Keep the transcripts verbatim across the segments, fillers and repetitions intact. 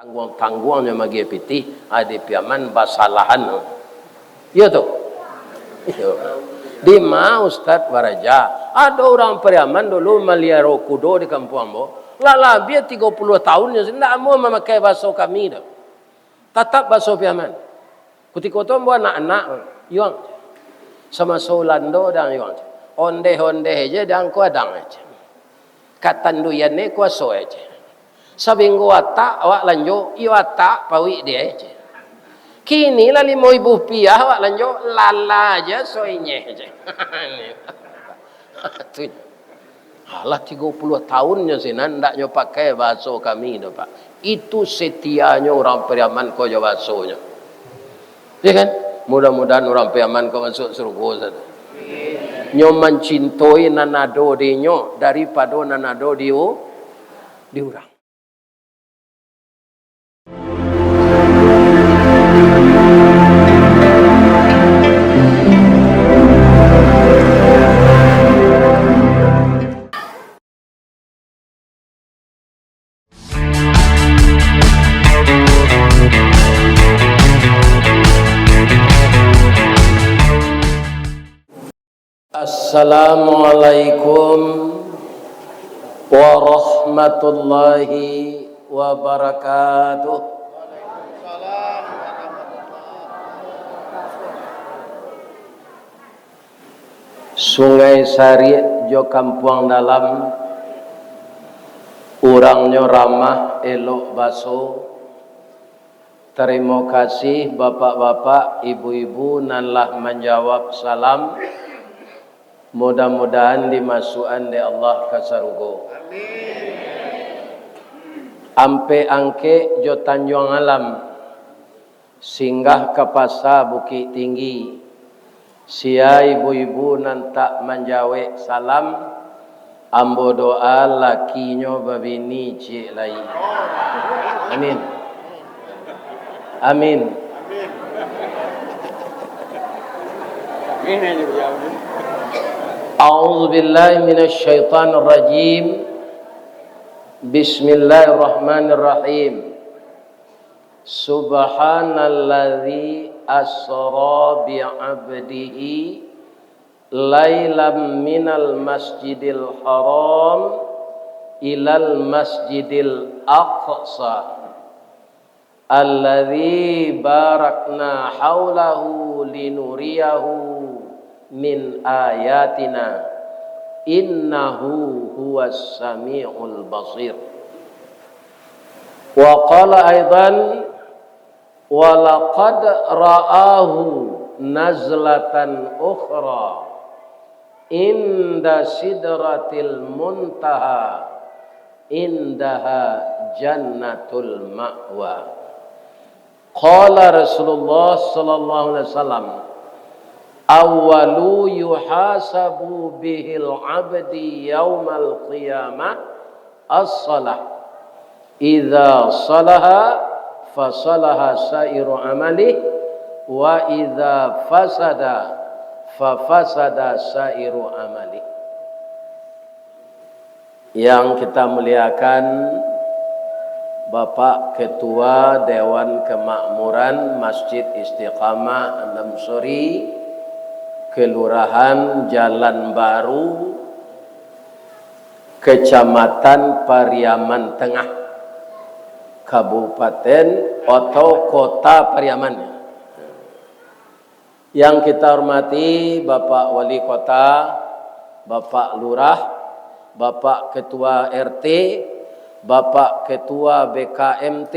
Tangguang-tangguangnyo magiah pitih, adi Piaman basalahan. Iyo tu? Iyo. Di ma Ustaz baraja? Ado urang Pariaman dulu maliaro kudo di kampuang ambo. Lah labiah tigo puluah tahunnyo, indak amuah mamakai bahaso kami tu. Tatap bahaso Piaman. Kutiko tu ambo anak-anak, "Yuang, samaso Ulando dang, Yuang, ondeh-ondeh je dang ko adang aja. Katanduian ne kuaso aja. Sabinggo atak awak lanjo, iyo atak pauik dia aja. Kini lah limo ribu rupiah awak lanjo, lala aja soinyeh aja." Tu. Alah, tigo puluah tahunnyo sinan ndak nyo pakai bahaso kami tu, Pak. Itu setianyo urang Pariaman ko jo bahasonyo. Ya kan? Mudah-mudahan urang Pariaman ko masuk surga sajo. Nyo mancintoi nan ado di nyo daripado nan ado di u-, di urang. Assalamualaikum warahmatullahi wabarakatuh. Sungai Sariak jo Kampuang Dalam, urangnyo ramah, elok baso. Tarimo kasih bapak-bapak, ibu-ibu nan lah manjawab salam. Mudah-mudahan dimasuakan dek Allah ka sarugo. Ampek Angkek jo Tanjuang Alam, singgah ka Pasa Bukik Tinggi. Sia ibu-ibu nan tak manjawek salam, ambo doa lakinyo babini ciek lai. Amin. Amin. A'udzubillahi minasyaitonirrajim. Bismillahirrahmanirrahim. Subhanalladzi asra bi'abdihi lailam minal masjidil haram ilal masjidil aqsa, alladzi barakna haulahu linuriyahu min ayatina, innahu huwas samiul basir. Wa qala aidan, "Wa laqad ra'ahu nazlatan ukhra inda sidratil muntaha, indaha jannatul ma'wa." Qala Rasulullah sallallahu alaihi wasallam, "Awwalu yuhasabu bihil abdi yaumal qiyamah as-salah. Idza salaha, fasalaha sa'iru amalih, wa idza fasada, fafasada sa'iru amalih." Yang kita muliakan, Bapak Ketua Dewan Kemakmuran Masjid Istiqamah Anam Suri, Kelurahan Jalan Baru, Kecamatan Pariaman Tengah, Kabupaten atau Kota Pariaman. Yang kita hormati Bapak Wali Kota, Bapak Lurah, Bapak Ketua R T, Bapak Ketua B K M T,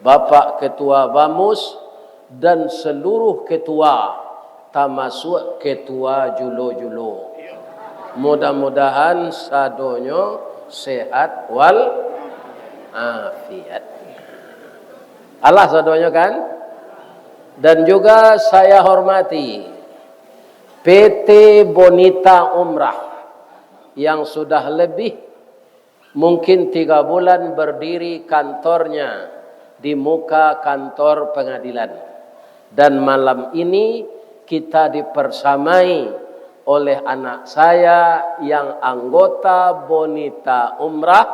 Bapak Ketua Bamus, dan seluruh ketua, tamasuak ketua julo-julo. Mudah-mudahan sadonyo sehat wal afiat. Alah sadonyo kan? Dan juga saya hormati P T Bonita Umrah yang sudah lebih mungkin tiga bulan berdiri kantornya di muka kantor pengadilan. Dan malam ini kita dipersamai oleh anak saya yang anggota Bonita Umrah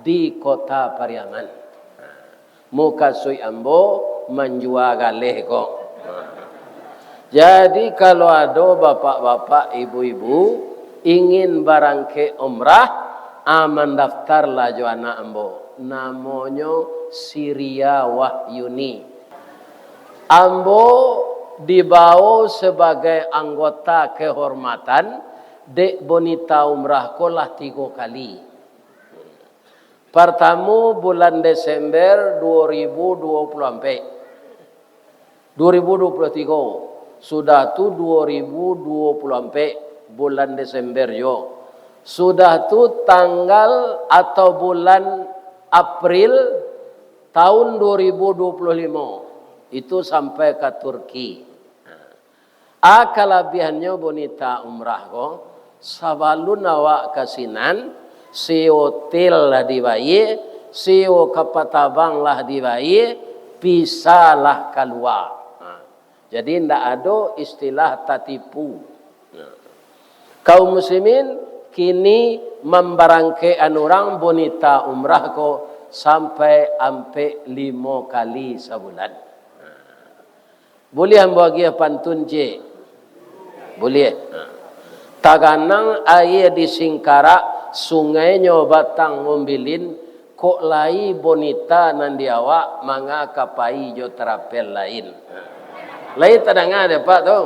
di Kota Pariaman. Mukasuik ambo manjua galeh ko. Jadi, kalau ado bapak-bapak, ibu-ibu ingin barangkek umrah, ah, mandaftarlah jo anak ambo. Namonyo Siria Wahyuni. Ambo dibao sabagai anggota kehormatan dek Bonita Umrah ko lah tigo kali. Partamo bulan Desember dua ribu dua puluh ampek, dua ribu dua puluh tiga, sudah tu dua ribu dua puluh ampek bulan Desember juo, sudah tu tanggal atau bulan April tahun dua ribu dua puluh lima, itu sampai ka Turki. A, kalabiahannyo Bonita Umrah ko, sabalun awak ka sinan, sewo hotel lah dibayie, sewo kapal tabang lah dibayie, visa lah kalua. Ha. Jadi, ndak ado istilah tatipu. Nah. Kaum muslimin, kini mambarangkekan urang Bonita Umrah ko sampai ampek limo kali sabulan. Nah. Buliah ambo agiah pantun ciek? Buliah. Taganang aia di Singkarak, sungainyo Batang Ngumbilin, kok lai Bonita nan di awak, manga ka pai jo tarapel lain. Lai tadanga dek Apak tu?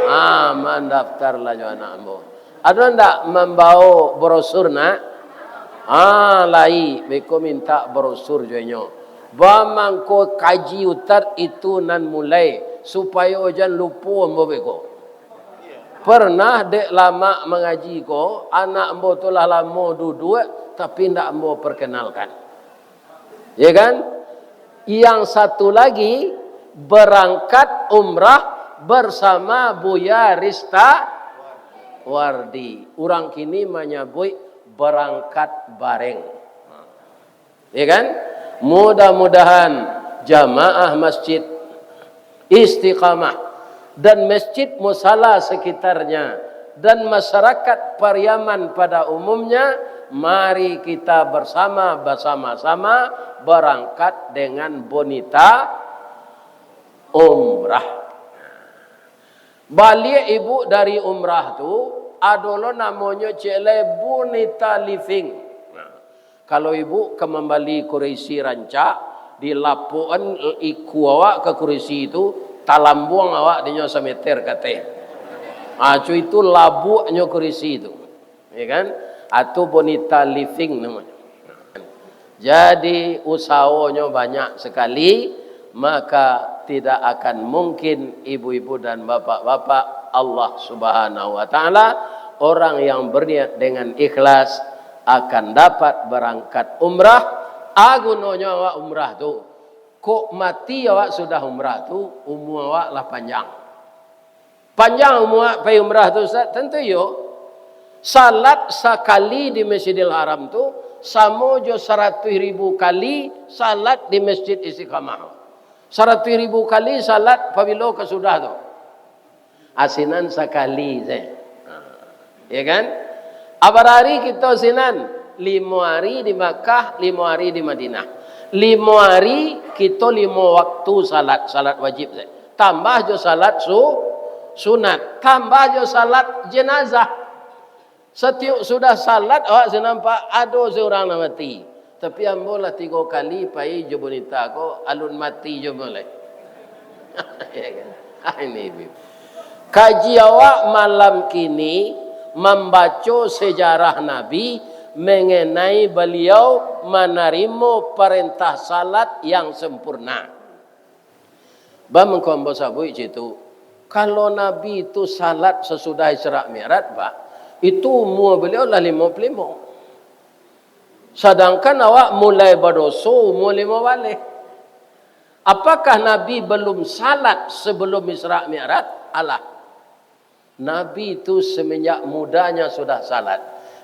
Ah, mandaftarlah jo anak ambo. Ado ndak mambao brosur, nak? Ah, lai, beko mintak brosur jo inyo. Ba mangko kaji Ustaz itu nan mulai, supayo jan lupo ambo beko. Pernah dek lamak mangaji ko, anak ambo tu lah lamo duduak, tapi ndak ambo perkenalkan. Ya kan? Yang satu lagi, berangkat umrah bersama Buya Rista Wardi. Urang kini manyabuik berangkat bareng. Ya kan? Mudah-mudahan jamaah Masjid Istiqamah dan Masjid Musala sekitarnya dan masyarakat Pariaman pada umumnya, mari kita bersama, bersama-sama berangkat dengan Bonita Umrah. Baliak ibu dari umrah tu, ado lo namonyo ciek lai Bonita Living. Nah, kalau ibu ka mambali kurisi rancak, dilapuakan ikua awak ka kurisi tu, talambuang awak dinyo sameter ka ateh. Ah, cu itu labuaknyo kurisi tu. Ya kan? Atau Bonita Living namonyo. Jadi, usahonyo banyak sekali, maka tidak akan mungkin ibu-ibu dan bapak-bapak, Allah Subhanahu wa Ta'ala, orang yang berniat dengan ikhlas akan dapat berangkat umrah. A gunonyo awak umrah tu, kok mati awak sudah umrah tu, umua awak lah panjang. Panjang umua pai umrah tu, Ustaz? Tantu iyo. Salat sakali di Masjidil Haram tu, samo jo saratuih ribu kali salat di Masjid Istiqamah. Saratuih ribu kali salat pabilo ka sudah tu? Asinan sakali se. Ya kan? Abarari kito sinan, limo ari di Makkah, limo ari di Madinah. Limo ari kito limo waktu salat, salat wajib se. Tambah jo salat su-, sunat, tambah jo salat jenazah. Satiok sudah salat, awak se nampak ado se urang nan mati. Tapi ambo lah tigo kali pai jo Bonita ko, alun mati jo ambo lai. Ya kan? Ah, ini, Bib. Kaji awak malam kini mambaco sejarah Nabi mengenai beliau manarimo parentah salat yang sempurna. Ba mangko ambo sabuik citu, kalau Nabi tu salat sasudah Isra Mi'raj, Pak, itu umua beliau lah limo puluah limo. Sadangkan awak mulai badoso umua limo baleh. Apakah Nabi balum salat sabalum Isra Mi'raj? Alah. Nabi tu samanjak mudanya sudah salat,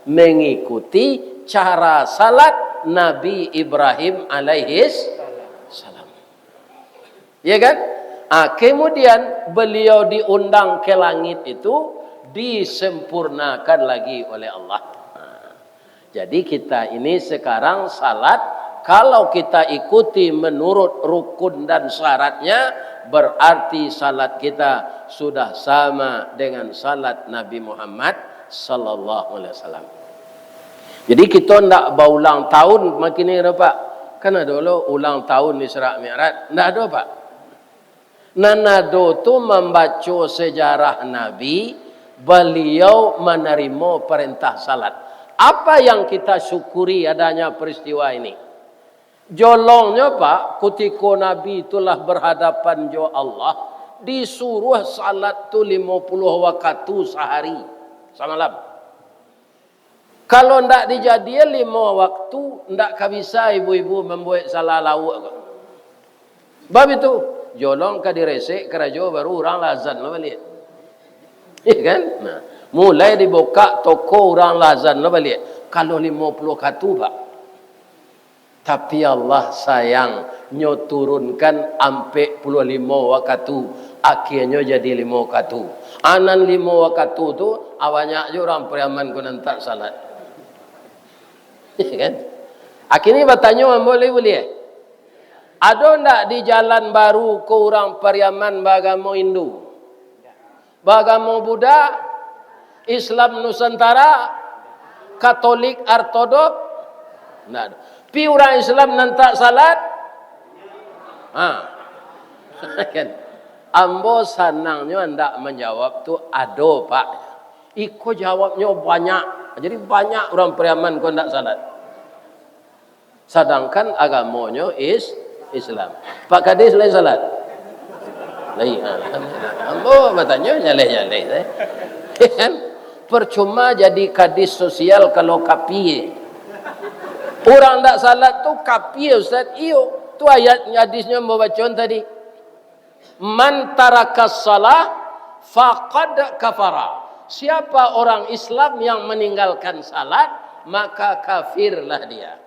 mangikuti cara salat Nabi Ibrahim alaihis salam. Ya kan? Ah, kemudian beliau diundang ke langit itu disempurnakan lagi oleh Allah. Ah. Jadi kita ini sekarang salat Kalau kita ikuti menurut rukun dan syaratnya, berarti salat kita sudah sama dengan salat Nabi Muhammad sallallahu alaihi wasallam. Jadi, kita ndak baulang tahun makin ni, Pak. Kan ado lo ulang tahun Isra Mi'raj. Ndak ado, Pak. Nan ado tu mambaco sejarah Nabi, baliau manarimo parentah salat. Apa yang kita syukuri adanya peristiwa ini? Jolongnyo, Pak, kutiko Nabi tu lah berhadapan jo Allah, disuruah salat tu limo puluah wakatu sahari, samalam. Kalau ndak dijadian limo waktu, ndak ka bisa ibu-ibu mambuek salah lauak ko. Bab itu, jolong ka diresek karajo, baru urang lah azan lo baliak. Iya kan? Nah, mulai dibukak toko, urang lah azan lo baliak. Kalau limo puluah wakatu, Pak. Tapi Allah sayang, nyo turunkan ampek puluah limo wakatu, akhianyo jadi limo wakatu. A nan limo wakatu tu, a banyak jo urang Pariaman ko nan tak salat. Iya kan? Akhianyo batanyo ambo lai buliah. Ado ndak di jalan baru ko urang Pariaman baagamo Hindu? Baagamo Buddha, Islam Nusantara, Katolik, Ortodok. Nah, pi urang Islam nan tak salat? Ha. Kan? Ambo sanangnyo andak manjawab tu ado, Pak. Iko jawabnyo banyak. Jadi banyak urang Pariaman ko ndak salat. Sadangkan agamonyo is Islam. Pak Kadis lai salat? Lai. Alhamdulillah. Ambo batanyo jaleh-jaleh, eh. Kan? Percuma jadi kadis sosial kalau kapie. Urang ndak salat tu kapie, Ustaz. Iyo. Tu ayat hadisnyo ambo bacoan tadi. "Man tarakas salah faqad kafara." Siapa orang Islam yang meninggalkan salat, maka kafirlah dia.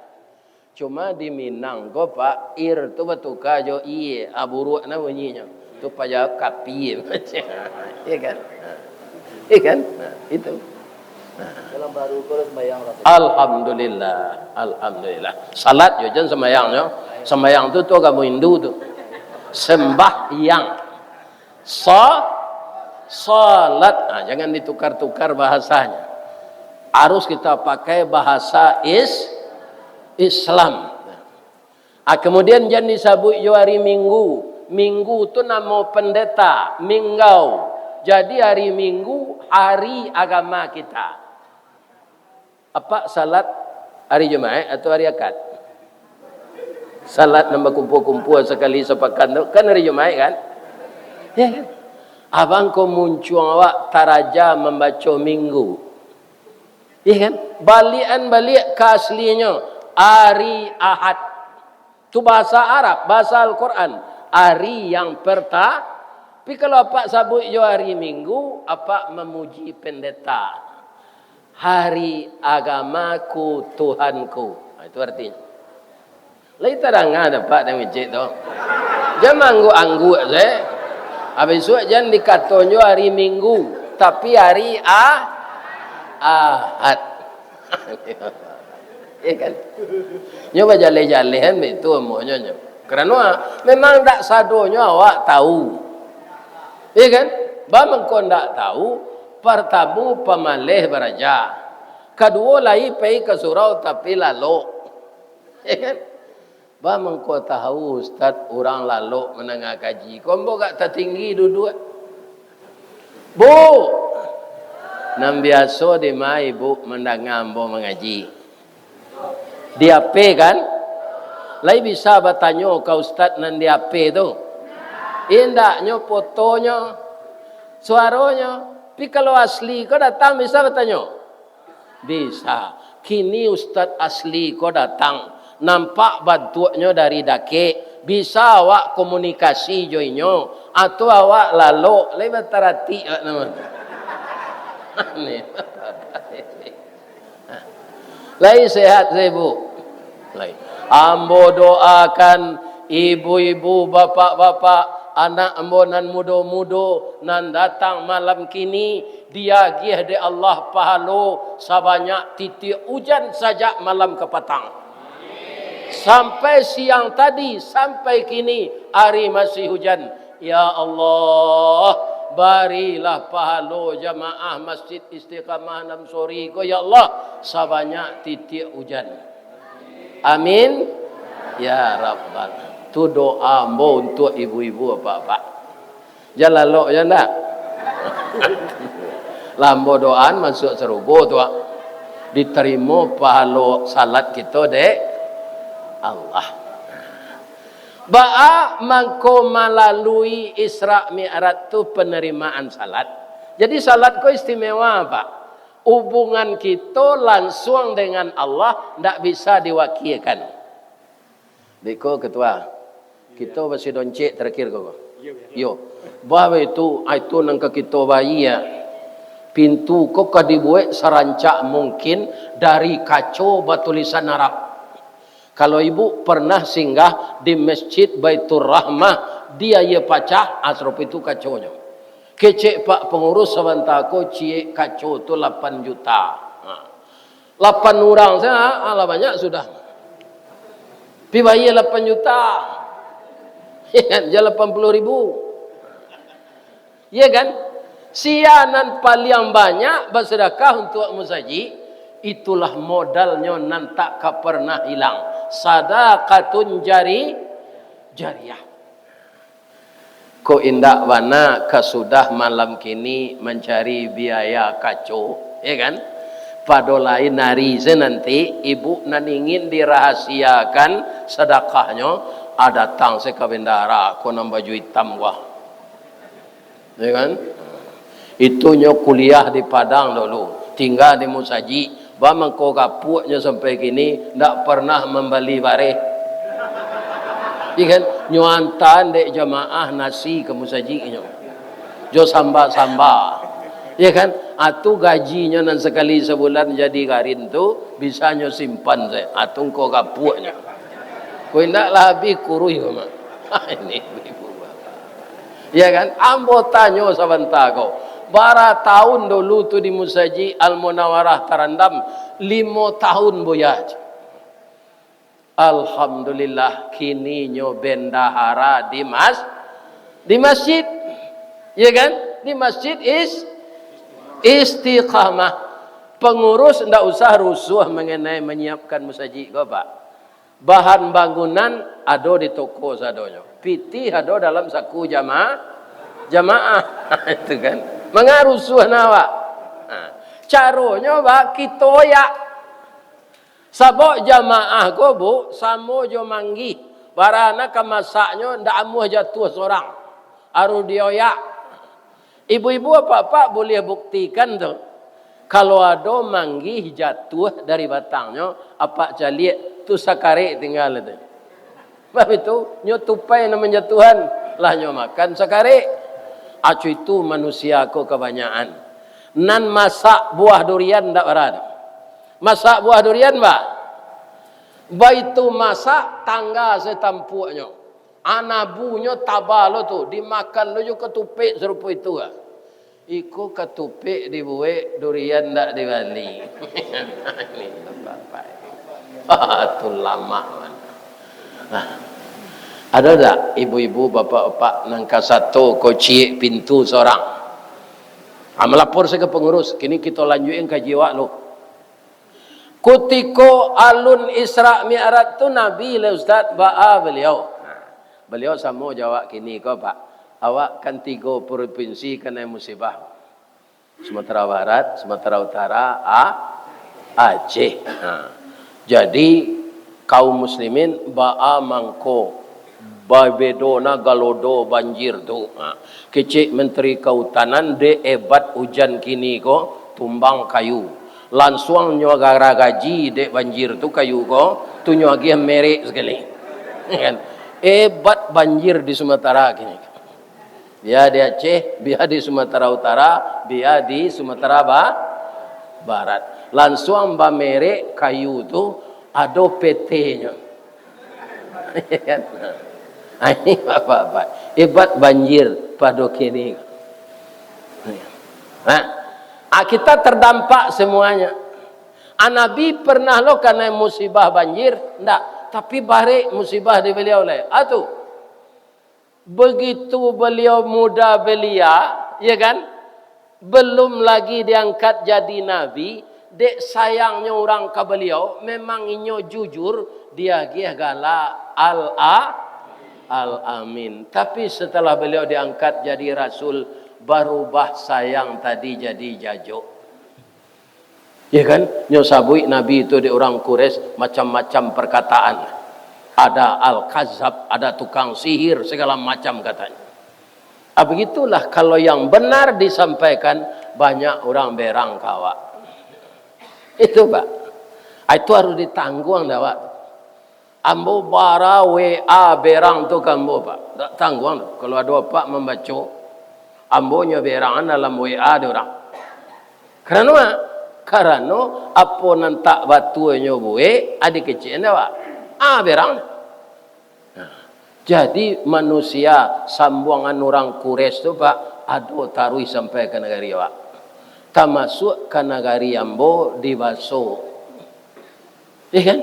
Cuma di Minang ko, Pak, ir tu batuka jo ie, ah, buruak nah bunyinyo. Tu paja kapie macam. Iya kan? Iya kan? Nah, itu. Nah. Dalam baru ko lah sembahyang lah. Alhamdulillah, alhamdulillah. Salat jo jan sembahyang nyo. Sembahyang tu, tu agamo Hindu tu. Sembahyang. Sa-, salat. Ah, jangan ditukar-tukar bahasanya. Harus kita pakai bahasa is-, Islam. Ah, kemudian jan disabuik jo hari Minggu. Minggu tu namo pendeta, Minggau. Jadi hari Minggu hari agama kita. Apak salat hari Jumaik atau hari Akad? Salat nan bakumpua-kumpua sakali sapakan tu kan hari Jumaik kan? Ya kan? Abang ko muncuang awak taraja mambaco Minggu. Iya kan? Baliak-an baliak ka aslinyo, ari Ahad. Tu bahasa Arab, bahasa Al-Quran. Ari yang perta-, tapi kalau apak sabuik jo ari Minggu, apak mamuji pendeta. Hari agamaku, Tuhanku. Ha, itu artinyo. Lai tadanga dapek dek micik tu. Jan maangguak-angguak se. Abih isuak jan dikatonyo ari Minggu, tapi ari A-, Ahad. Iya kan? Nyo bajaleh-jalehan baitu amonyo nyo. Karano memang dak sadonyo awak tahu. Iya kan? Ba mangko ndak tahu, partamo pamaleh baraja. Kaduo lai pai ka surau tapi lalok. Iya kan? Ba mangko tahu, Ustaz, urang lalok mandanga kaji. Ko ambo agak tatinggi duduak. Bu, nan biaso di ma Ibu mandanga ambo mangaji? Di H P kan? Lai bisa batanyo ka Ustaz nan di H P tu? Indaknyo fotonyo, suaronyo. Tapi kalau asli ko datang bisa batanyo? Bisa. Kini ustaz asli ko datang, nampak bantuaknyo dari dakek, bisa awak komunikasi jo inyo, atau awak lalok, lai bataratik awak namo. Lai sehat, Ibu? Lai. Ambo doakan ibu-ibu, bapak-bapak, anak ambo nan mudo-mudo nan datang malam kini, diagiah dek Allah pahalo sabanyak titiak ujan sajak malam ka patang. Sampai siang tadi, sampai kini, ari masih hujan. Ya Allah, barilah pahalo jamaah Masjid Istiqamah Nam Sori ko, ya Allah, sabanyak titiak hujan. Amin. Ya Rabbal. Tu doa ambo untuak ibu-ibu, bapak-bapak. Jan lalok jan ndak? Lah ambo doaan masuak sarugo tu, ah. Ditarimo pahalo salat kito dek Allah. Baa mangko malalui Isra Mi'raj tu penerimaan salat. Jadi salat ko istimewa, Pak. Hubungan kito lansuang dengan Allah ndak bisa diwakilkan. Beko ketua, kito basi doncek terakhir ko. Yo. Bah itu, itu nan ka kito bayia. Pintu ko ka dibuek sarancak mungkin dari kaco batulisan Arab. Kalau ibu pernah singgah di Masjid Baitur Rahmah, di Aia Pacah, asrop itu kaconyo. Kecek Pak Pengurus sabanta ko ciek kaco tu lapan juta. Ha. Lapan urang saja, alah banyak sudah. Pi bayia lapan juta. Ya kan? Jan lapan puluh ribu. Ya kan? Sia nan paliang banyak basadakah untuak musajik, itulah modalnyo nan tak ka pernah ilang. Sadaqatun jari-, jariyah. Kok indak bana ka sudah malam kini mancari biaya kaco, ya kan? Pado lain ari se nanti, ibu nan ingin dirahasiakan sadakahnyo, ah, datang se ka bendahara, ko nan baju itam wah. Ya kan? Itunyo kuliah di Padang dulu, tingga di musajik, bamangko kapuaknyo sampai kini, ndak pernah mambali bareh. Ya kan? Nyo antaan dek jamaah nasi ka musajiknyo. Jo samba-samba. Ya kan? Atu gajinyo nan sakali sabulan jadi garin tu, bisanyo simpan se. Atu ngko kapuaknyo. Ko indak lah abih kuruih ko, Mak. Ini ibu-ibu bapak. Ya kan? Ambo tanyo sabanta ko. Bara tahun dulu tu di Musajik Al-Munawarah tarandam, limo tahun buya. Alhamdulillah, kininyo bendahara di mas-, di masjid. Ya kan? Di Masjid Is-, Istiqamah. Pengurus ndak usah rusuh mengenai menyiapkan musajik ko, Pak. Bahan bangunan ado di toko sadonyo. Pitih ado dalam saku jama-, jamaah. Itu kan. Manga rusuah na awak. Ha. Caronyo, Pak, kito oyak. Sabab jamaah ko, Bu, samo jo manggih. Bara nan ka masaknyo ndak amuah jatuah sorang. Harus dioyak. Ibu-ibu, apak-apak buliah buktikan tu. Kalau ado manggih jatuah dari batangnyo, apak caliak, tu sakarek tingga tu. Sabab itu, nyo tupai nan manjatuahan, lah nyo makan sakarek. Acu itu manusia ko kabanyakan. Nan masak buah durian ndak bara tu. Masak buah durian, bah. Baitu masak, tangga satampuaknyo. Anabunyo taba lo tu, dimakan lo jo katupek sarupo itu, ah. Iko katupek dibuek, durian ndak dibali. Ini bapak-bapak. Ah, tu lamak, man. Nah, ado ndak ibu-ibu, bapak-bapak, nan ka sato ko ciek pintu sorang? Ah, malapor sajo ka pangurus. Kini kito lanjuikan kaji awak lo. Kutiko alun Isra Mi'raj tu Nabi lai, Ustaz, baa baliau? Nah, baliau samo jo awak kini ko, Pak. Awak kan tigo provinsi kanai musibah. Sumatera Barat, Sumatera Utara, A-, Aceh. Nah, jadi, kaum muslimin, baa mangko Babedo na galodo banjir tu. Ha. Kecek Menteri Kahutanan, dek ebat ujan kini ko, tumbang kayu. Lansuang nyo garagaji dek banjir tu kayu ko, tu nyo agiah merek sakali. Kan? Ebat banjir di Sumatera kini. Bia di Aceh, bia di Sumatera Utara, bia di Sumatera Ba-, Barat. Lansuang bamerek kayu tu, ado P T-nyo. Kan? Ai, bapak-bapak. Ebat banjir pado kini. Ha? Ah, kita terdampak semuanya. Ah, Nabi pernah lo kanai musibah banjir? Ndak. Tapi barek musibah di baliau lai. Ah, tu. Begitu baliau muda belia, ya kan? Belum lagi diangkat jadi nabi, dek sayangnyo urang ka baliau, memang inyo jujur, diagiah gala Al-A-, Al-Amin. Tapi setelah baliau diangkat jadi rasul, barubah sayang tadi jadi jajok. Ya kan? Nyo sabuik Nabi tu dek urang Quraisy macam-macam perkataan. Ada al-kazzab, ada tukang sihir, segala macam katanya. Ah, begitulah kalau yang benar disampaikan, banyak urang berang ka awak. Itu, Pak. Ah, itu harus ditangguang dek awak. Ambo bara W A berang tu ka ambo, Pak. Dak tangguang tu. Kalau ado apak mambaco, ambo nyo berangan dalam W A di urang. Karano a? Karano apo nan tak batua nyo buek, adi kecek ndak, Pak? Ah, berang. Nah, jadi manusia sambuangan urang Quraisy tu, Pak, ado taruih sampai ka nagari awak. Tamasuak ka nagari ambo di Baso. Iya kan?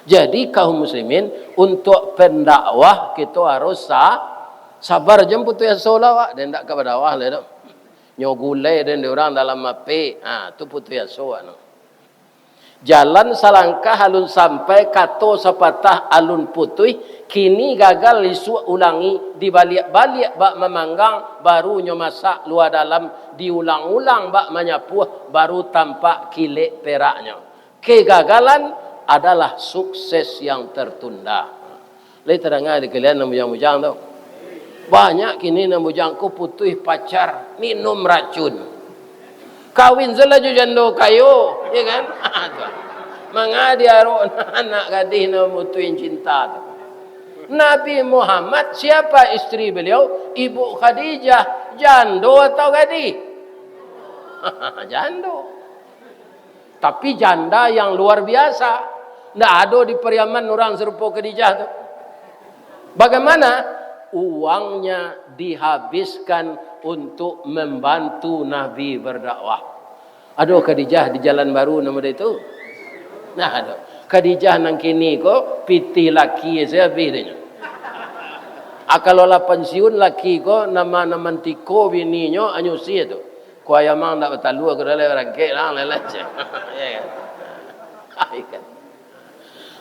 Jadi, kaum muslimin, untuk pendakwah kito harus sa-, sabar, jan putuih aso lah awak, den dak ka badakwah lai tu. Nyo gulai den di urang dalam apek, ha, tu putuih aso awak tu. Jalan salangkah alun sampai, kato sapatah alun putuih, kini gagal isuak ulangi, dibaliak-baliak bak mamanggang, baru nyo masak lua dalam, diulang-ulang bak manyapuah, baru tampak kilek peraknyo. Kegagalan adalah sukses yang tertunda. Lai tadanga di kalian nan bujang-bujang tu? Banyak kini nan bujang ko putuih pacar, minum racun. Kawin se lah jo jando kayo, ya kan? Tu. Manga diarok anak gadih nan mutuih cinta tu. Nabi Muhammad, siapa isteri beliau? Ibu Khadijah. Jando atau gadih? Jando. Tapi janda yang luar biasa. Ndak ado di Pariaman urang sarupo Khadijah tu. Bagaimana? Uangnya dihabiskan untuk membantu Nabi berdakwah. Ado Khadijah di Jalan Baru nan model itu? Nah, ado. Khadijah nan kini ko pitih laki se habih dek nyo. Ah, kalau lah pensiun laki ko, nama-nama tiko bininyo anyo sie tu. Kuai amang ndak batalua, kudo lai barangkek lah, leleh je. Ya kan? Ai kan.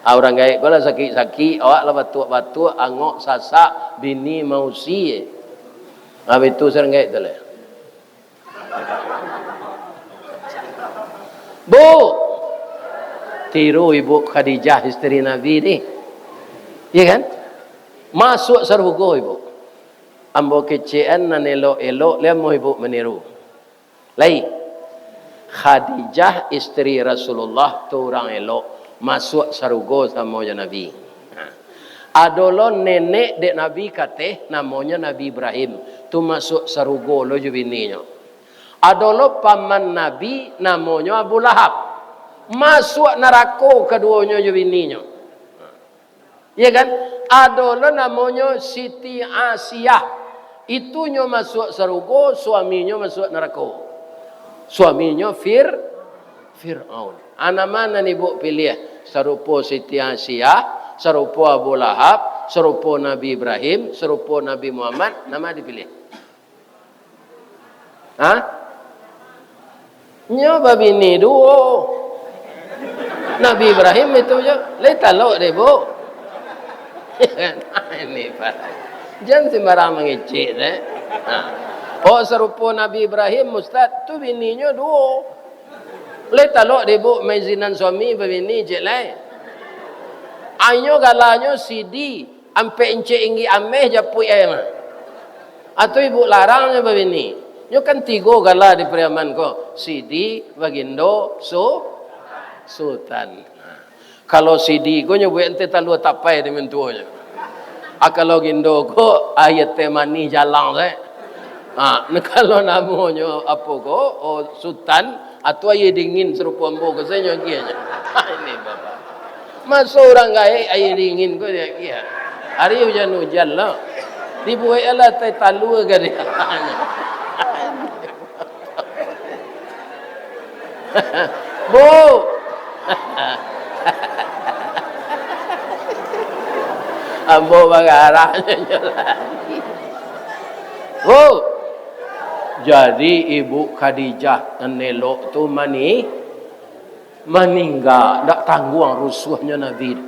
Ah, urang gaek ko lah sakik-sakik, awak lah batuak-batuak, angok, sasak, bini mausie. Habis tu se urang gaek tu lah. Bu, tiru Ibu Khadijah, isteri Nabi ni. Ya kan? Masuak sarugo, Ibu. Ambo kecekan nan elok-elok, lai amuah Ibu maniru. Lai, Khadijah, isteri Rasulullah, tu urang elok, masuak sarugo samo jo Nabi. Nah, ado lo nenek dek Nabi kateh, namonyo Nabi Ibrahim, tu masuak sarugo lo jo bininyo. Ado lo paman Nabi, namonyo Abu Lahab, masuak narako kaduonyo jo bininyo. Ya kan? Ado lo namonyo Siti Asiah. Itu nyo masuak sarugo, suaminyo masuak narako. Suaminyo Fir-, Fir'aun. Ah, nama nan Ibu piliah? Sarupo Siti Asiah, sarupo Abu Lahab, sarupo Nabi Ibrahim, sarupo Nabi Muhammad, nama dipiliah? Ha? Nyo babini duo. Nabi Ibrahim itu jo. Lai talok deh, Bu. Ini, Pak. Jan sembarang mangecek, eh. Ha. Oh, sarupo Nabi Ibrahim, Ustaz, tu bininyo duo. Lai talok deh, Bu, maizinan suami babini, cek lai. Inyo galanyo Sidi, ampek incek inggik ameh japuik ai mah. Atau ibu larang nyo babini. Nyo kan tigo gala di Pariaman ko, Sidi, Bagindo, Su-, Sutan. Kalau Sidi ko nyo buek ente talua tapai di mintuonyo. Ah, kalau Gindo ko, aia teh manih jalang se. Ah, kalau namonyo apo ko, oh, Sutan, atau aia dingin sarupo ambo ko sajo agiahnyo. Ini bapak. Maso urang gaek aia dingin ko diagiah. Hari ujan-ujan lah. Dibuek lah teh talua ka dia. Bu. Ambo bagarah nyo lai. Oh. Jadi, Ibu Khadijah nan elok tu mani-, maningga, ndak tangguang rusuahnyo Nabi tu.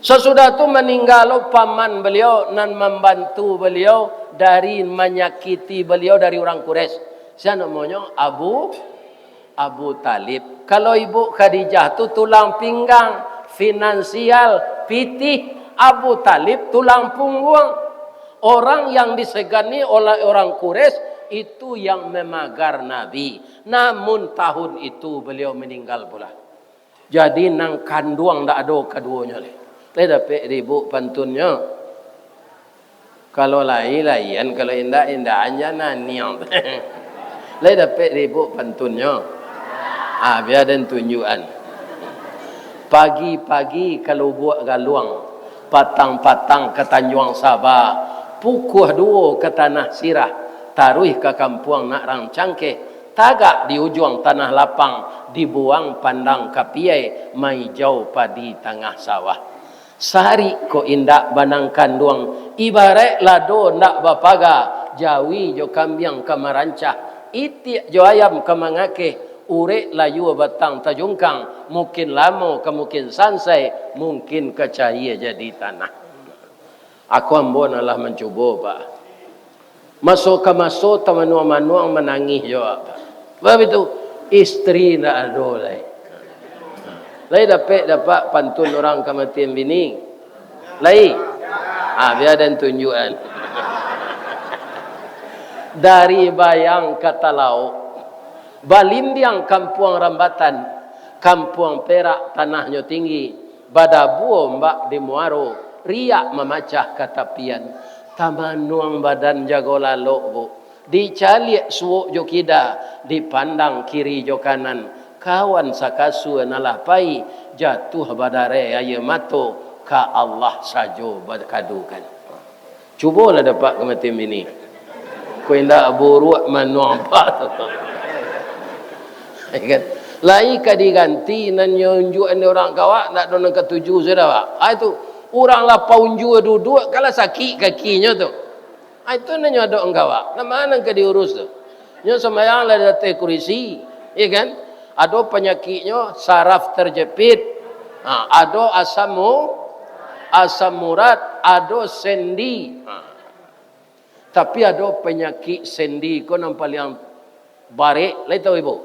Sasudah tu maningga lo paman baliau nan mambantu baliau dari manyakiti baliau dari urang Quraisy. Sia namonyo? Abu, Abu Talib. Kalau Ibu Khadijah tu tulang pinggang, finansial, pitih. Abu Talib tulang pungguang. Orang yang disegani oleh orang Quraisy itu yang memagar Nabi. Namun tahun itu beliau meninggal pula. Jadi, nan kanduang ndak ado kaduonyo lai. Lai dapek di Ibu pantunnyo? Kalau lai, laian, kalau indak, indak, anjan naniang. Lai dapek di Ibu pantunnyo? Ah, bia den tunjuakan. Pagi-pagi ka Lubuak Galuang, patang-patang ka Tanjuang Saba, pukua duo ka Tanah Sirah, taruih ka Kampuang Nak Rang Cangkeh, tagak di ujuang Tanah Lapang, dibuang pandang ka Piai, maijau padi tangah sawah. Sarik kok indak banang kanduang, ibaraik lado ndak bapaga, jawi jo kambiang ka marancah, itiak jo ayam ka mangakeh, urek layua batang tajungkang, mungkin lamo ka mungkin sansai, mungkin ka cayia jadi tanah. Aku ambo nan lah mancubo, Pak. Maso ka maso tamanuang-manuang manangih jo, Pak. Sabab itu, istri ndak ado lai. Lai dapek, dapek pantun urang kamatian bini? Lai? Ah, bia den tunjuakan. Dari Bayang ka Talaok, balindiang Kampuang Rambatan, Kampuang Perak tanahnyo tinggi, badabua ombak di muaro, riak mamacah ka tapian. Tamanuang badan jago lalok, Bu. Dicaliak suok jo kida, dipandang kiri jo kanan. Kawan sakasua nan lah pai, jatuah badareh aia mato, ka Allah sajo bakadukan. Cubolah dapek kamatian bini. Kok indak buruak manuang apak tu. Ya kan? Lai ka diganti nan nyo unjuakan dek urang ka awak, ndak ado nan katuju sudah, Pak. Ah, itu. Urang lah paunjua duduak, kan lah sakik kakinyo tu. Ah, itu nan nyo ado ka awak. Nan ma nan ka diurus tu? Nyo sumbayang lah di ateh kurisi, ya kan? Ado panyakiknyo saraf terjepit. Ha, ado asam u-, asam urat, ado sendi. Ha. Tapi ado panyakik sendi ko nan paliang barek, lai tahu Ibu?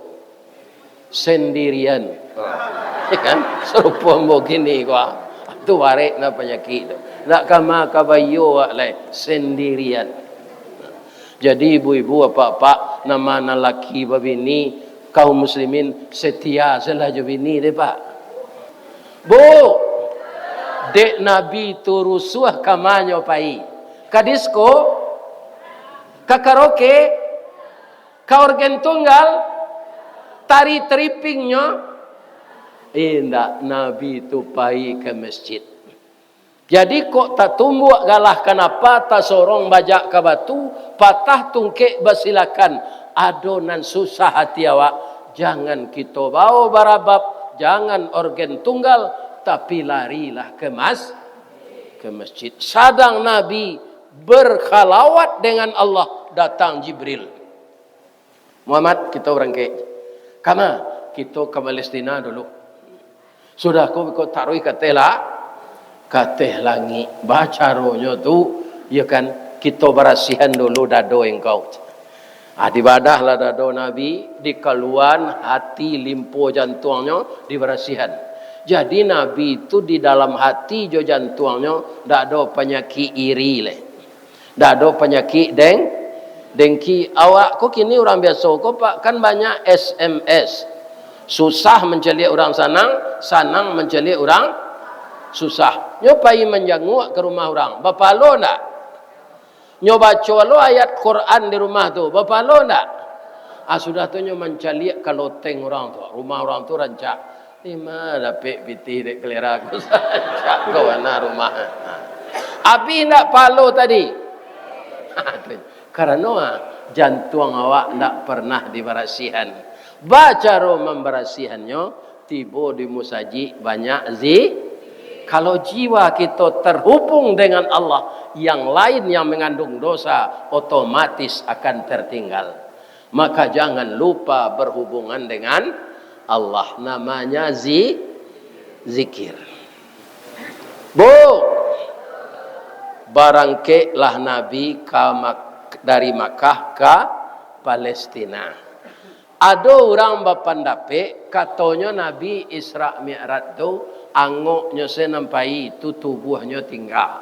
Sendirian. Ha. Ya kan? Sarupo ambo kini ko. Tu barek nah panyakik tu. Ndak kama ka baiyo awak lai, sendirian. Jadi ibu-ibu, apak-apak, nan ma nan laki babini, kaum muslimin, setia sajolah jo bini deh, Pak. Bu, dek Nabi tu rusuah ka ma nyo pai? Ka disko? Ka karaoke? Ka orgen tunggal? Tari tripping nyo? Indak, Nabi tu pai ka masjid. Jadi, kok tatumbuak galah kanapa, tasorong bajak ka batu, patah tungkek basilakan, ado nan susah ati awak, jangan kito bao barabab, jangan orgen tunggal, tapi larilah ke mas-, ke masjid. Sadang Nabi berkhalawat dengan Allah, datang Jibril. Muhammad, kito barangkek. Kama? Kito ka Palestina dulu. Sudah ko, ko taruih ka ateh la-, ka ateh langik. Bacaronyo tu, ya kan, kito barasihan dulu dado engkau. Ah, dibadahlah dado Nabi, dikaluan hati, limpo, jantuangnyo dibarasihan. Jadi Nabi tu di dalam hati jo jantuangnyo ndak ado panyakik iri lai. Ndak ado panyakik deng-, dengki. Awak ko kini urang biaso ko, Pak, kan banyak S M S. Susah mancaliak urang sanang, sanang mancaliak urang susah. Nyo pai manjanguak ka rumah urang, bapahalo ndak? Nyo baco lo ayat Quran di rumah tu, bapahalo ndak? Ah, sudah tu nyo mancaliak ka loteng urang tu, rumah urang tu rancak. Di ma dapek pitih dek kalera ko, rancak ka bana rumah. Abih ndak pahalo tadi? Karano, ah, jantuang awak ndak pernah dibarasihan. Bacaro mambarasihannyo, tibo di musajik banyak zi-, Kalau jiwa kito terhubung dengan Allah, yang lain yang mengandung dosa otomatis akan tertinggal. Maka jangan lupa berhubungan dengan Allah. Namanya zi-, zikir. Bu, barangkeklah Nabi ka Mak-, dari Makkah ka Palestina. Ado urang bapandapek, katonyo Nabi Isra Mi'raj tu, angoknyo se nan pai, tu tubuahnyo tingga.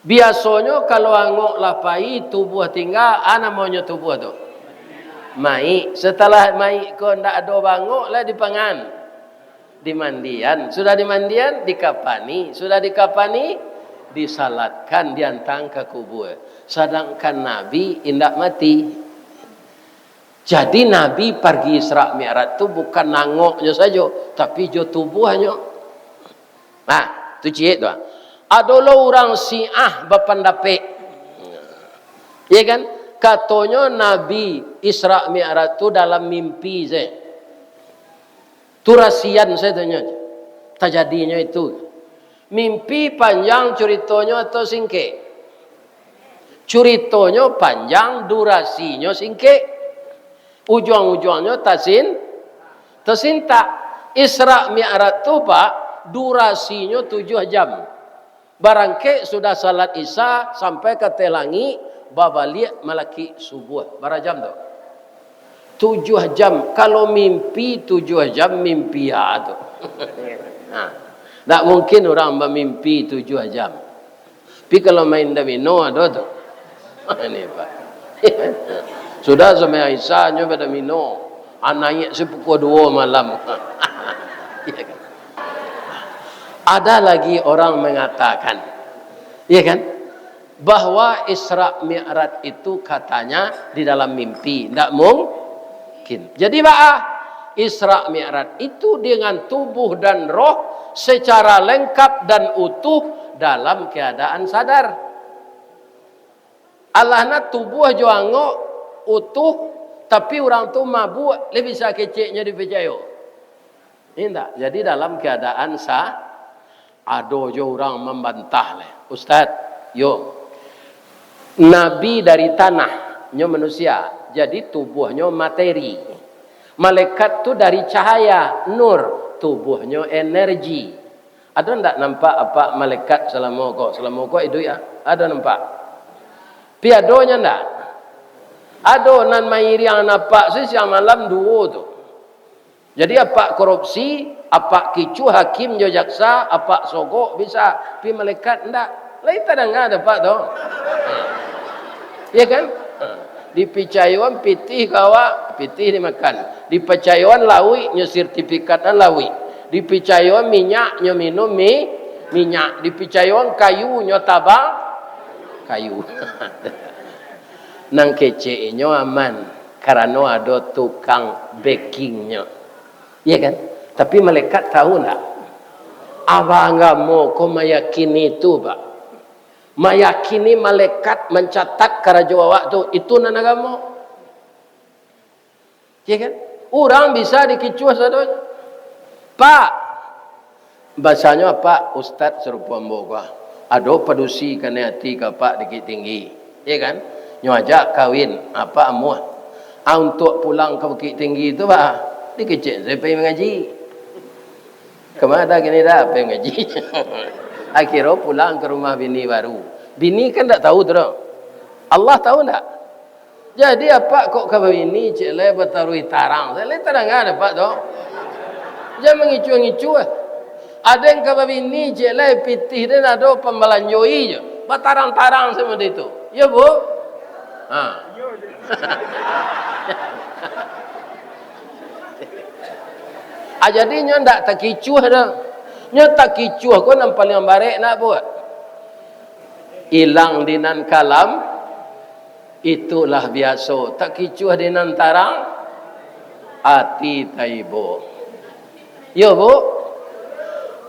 Biasonyo, kalau angok lah pai, tubuah tingga, a namonyo tubuah tu? Maik. Setelah maik ko ndak ado bangok, lah dipangan. Dimandian. Sudah dimandian, dikapani. Sudah dikapani, disalatkan, diantang ka kubua. Sadangkan Nabi indak mati. Jadi, Nabi pargi Isra Mi'raj tu bukan angoknyo sajo, tapi jo tubuahnyo. Nah, tu ciek tu. Ado lo urang Syiah bapandapek. Iya kan? Katonyo Nabi Isra Mi'raj tu dalam mimpi se. Tu rasian sajo nyo. Tajadinyo itu. Mimpi panjang curitonyo atau singkek? Curitonyo panjang, durasinyo singkek. Ujuang-ujuangnyo tasin-, tasintak. Isra Mi'raj tu, Pak, durasinyo tujuah jam. Barangkek sudah salat Isya, sampai ka ateh langik, babaliak malakik subuah. Bara jam tu? Tujuah jam. Kalau mimpi tujuah jam, mimpi a tu. Ha. Ndak mungkin urang bamimpi tujuah jam. Tapi kalau main domino, ado tu. Ini, Pak. Sudah sumbayang Isya, nyo badomino. Ah, naiak se pukua duo malam. Iya kan? Ada lagi orang mengatakan, iya kan, bahwa Isra Mi'raj itu katanya di dalam mimpi. Ndak mungkin. Jadi, baa, Isra Mi'raj itu dengan tubuh dan roh secara lengkap dan utuh dalam keadaan sadar. Alah na tubuah jo angok utuh, tapi urang tu mabuak, lai bisa keceknyo dipicayo? Indak. Jadi dalam keadaan sa-, ado jo urang mambantah lai, "Ustaz, yo, Nabi dari tanah, nyo manusia, jadi tubuahnyo materi. Malaikat tu dari cahaya, nur, tubuahnyo energi." Ado ndak nampak apak malaikat salamo ko? Salamo ko iduik, ah? Ado nampak? Pi adonyo ndak? Ado nan mairiang apak se siang malam duo tu. Jadi apak korupsi, apak kicuah hakim jo jaksa, apak sogok bisa, pi malaikat ndak. Lai tadanga dek apak tu. Ya kan? Dipicayoan pitih ka awak, pitih dimakan. Dipicayoan lauik, nyo sertifikatnyo lauik. Dipicayoan minyak, nyo minum mi-, minyak. Dipicayoan kayu, nyo tabang kayu. Nan keceknyo aman, karano ado tukang bekingnyo. Iya kan? Tapi malaikat tahu ndak? Abah agamo ko mayakini itu, Pak. Mayakini malaikat mancatat karajo awak tu, itu nan agamo. Iya kan? Urang bisa dikicuah sadonyo. Pak, basanyo apak, Ustaz sarupo ambo ko, ado padusi kanai ati ka apak Bukittinggi. Iya kan? Nyo ajak kawin, apak amuah. Ah, untuak pulang ka Bukittinggi tu, bah, dikecek se pai mangaji. Kama dah kini dah, pai mangaji. Akhirnyo pulang ka rumah bini baru. Bini kan ndak tahu tu doh. Allah tahu ndak? Jadi apak kok ka babini, cek lai bataruih tarang. Lai tadanga dek apak tu. Jan mangicuah-ngicuah. Ado nan ka babini, cek lai pitih den ado pambalanjoi je. Batarang-tarang samo itu. Yo, Bu? Ha. Ah, jadi nyo ndak takicuah doh. Nyo takicuah ko nan paliang barek nak buek. Ilang di nan kalam, itulah biaso. Takicuah di nan tarang, ati taibo. Yo, Bu?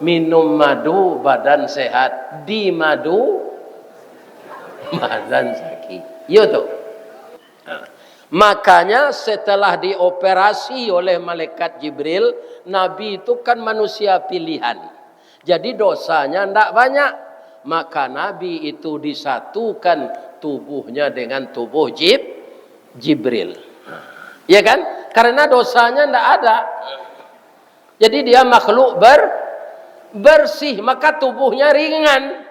Minum madu, badan sehat. Di madu, badan sakit. Yo tu. Nah, makanya setelah dioperasi oleh malaikat Jibril, Nabi itu kan manusia pilihan. Jadi dosanya ndak banyak. Maka Nabi itu disatukan tubuhnya dengan tubuh Jib-, Jibril. Ya kan? Karena dosanya ndak ada. Jadi dia makhluk ber-, bersih, maka tubuhnya ringan.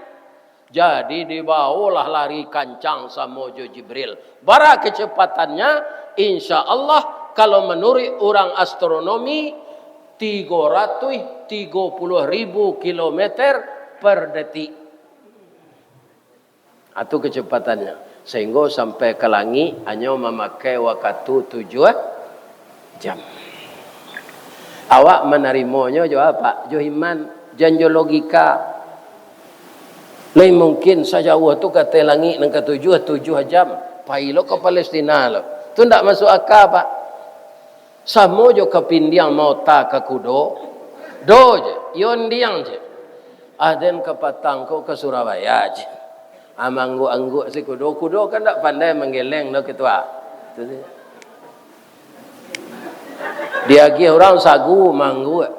Jadi dibawolah lari kancang samo jo Jibril. Bara kecepatannya, insya Allah, kalau manuruik urang astronomi, tigo ratuih tigo puluah ribu kilometer per detik. Itu kecepatannyo. Sahinggo sampai ka langik hanyo mamakai wakatu tujuah jam. Awak manarimonyo jo apo? Jo iman, jan jo logika. Lai mungkin sajauah tu ka ateh langik nan katujuah, tujuah jam. Pai lo ka Palestina lo. Tu ndak masuk aka, Pak. Samo jo kapindiang maota ka kudo. Do je, iyo ondiang je. Ah, den kapatang ko ka Surabaya je. Ah, maangguak-angguak si kudo. Kudo kan ndak pandai manggeleng do, Ketua. Tu je. Diagiah urang sagu, maangguak.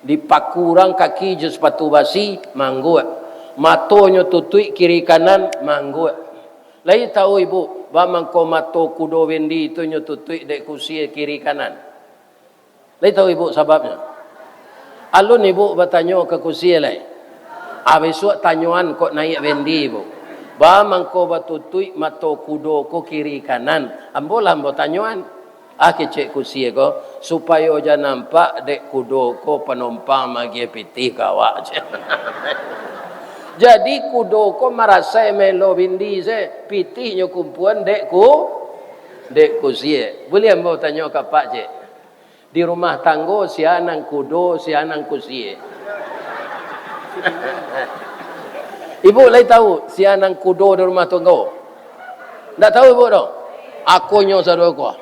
Dipaku urang kaki jo sapatu basi, maangguak. Matonyo tutuik kiri kanan, maangguak. Lai tahu ibu, ba mangko mato kudo bendi tu nyo tutuik dek kusie kiri kanan? Lai tahu ibu sababnyo? Alun ibu batanyo ka kusie lai? Ah, bisuak tanyoan kok naiak bendi ibu. Ba mangko batutuik mato kudo ko kiri kanan? Ambo lah ambo tanyoan. Ah, kecek kusie ko, supayo jan nampak dek kudo ko panompang magiah pitih ka awak. Jadi kudo ko marasai maelo bendi se, pitihnyo kumpuan dek ku-, dek kusie. Buliah ambo tanyo ka Pak, cek? Di rumah tanggo, sia nan kudo, sia nan kusie? Ibu lai tahu sia nan kudo di rumah tanggo? Ndak tahu ibu tu? Akonyo sado ko.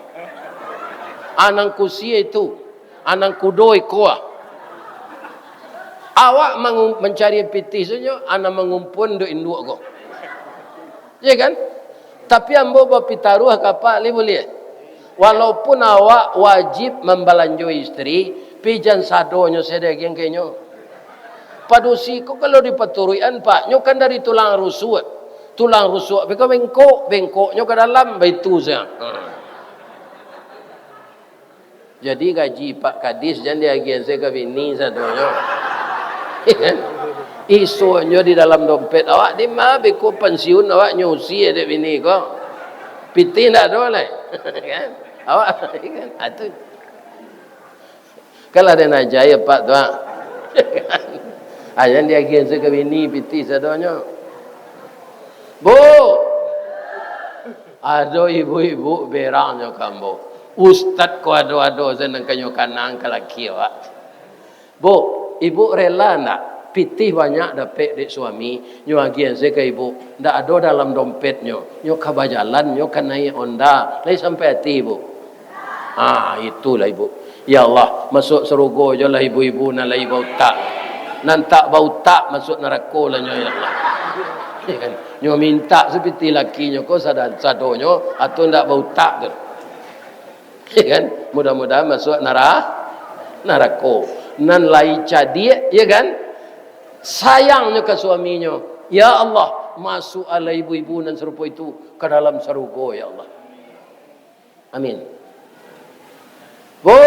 A nan kusie itu, a nan kudo iko. Awak mangu-, mancari pitih sajo, a nan mangumpuan dek induak ko. Ya kan? Tapi ambo bapitaruah ka Pak lai buliah. Walaupun awak wajib mambalanjo istri, pi jan sadonyo se dek gengkenyo. Padusi ko kalau dipaturuikan, Pak, nyo kan dari tulang rusuk. Tulang rusuk pi ka bengkok, bengkoknyo ka dalam, baitu sajo. Hmm. Jadi gaji Pak Kadis jan diagiahan se ka bini sadonyo. Isonyo di dalam dompet awak, di ma beko pansiun awak nyo usie dek bini ko. Pitih ndak ado lai. Kan? Awak, kan? Atu. Kan lah den aja yo, Pak, tu, ah. Ah, jan diagiahan se ka bini pitih sadonyo. Bu! Ado ibu-ibu berangnyo ka ambo. Ustad ko ado-ado se nan ka nyo kanang ka laki awak. Bu, ibu rela ndak pitih banyak dapek dek suami, nyo agiahan se ka ibu? Ndak ado dalam dompetnyo, nyo ka bajalan, nyo ka naiak onda, lai sampai ati ibu? Ah, itulah ibu. Ya Allah, masuak sarugo jo lah ibu-ibu nan lai bautak. Nan tak bautak masuak narako lah nyo, ya Allah. Ya kan? Nyo mintak sapitih lakinyo ko sada-, sadonyo, atau ndak bautak tu. Ya kan? Mudah-mudahan masuak nara-, narako. Nan lai cadiak, ya kan? Sayangnyo ka suaminyo. Ya Allah, masuak lah ibu-ibu nan sarupo itu ka dalam sarugo, ya Allah. Amin. Bu,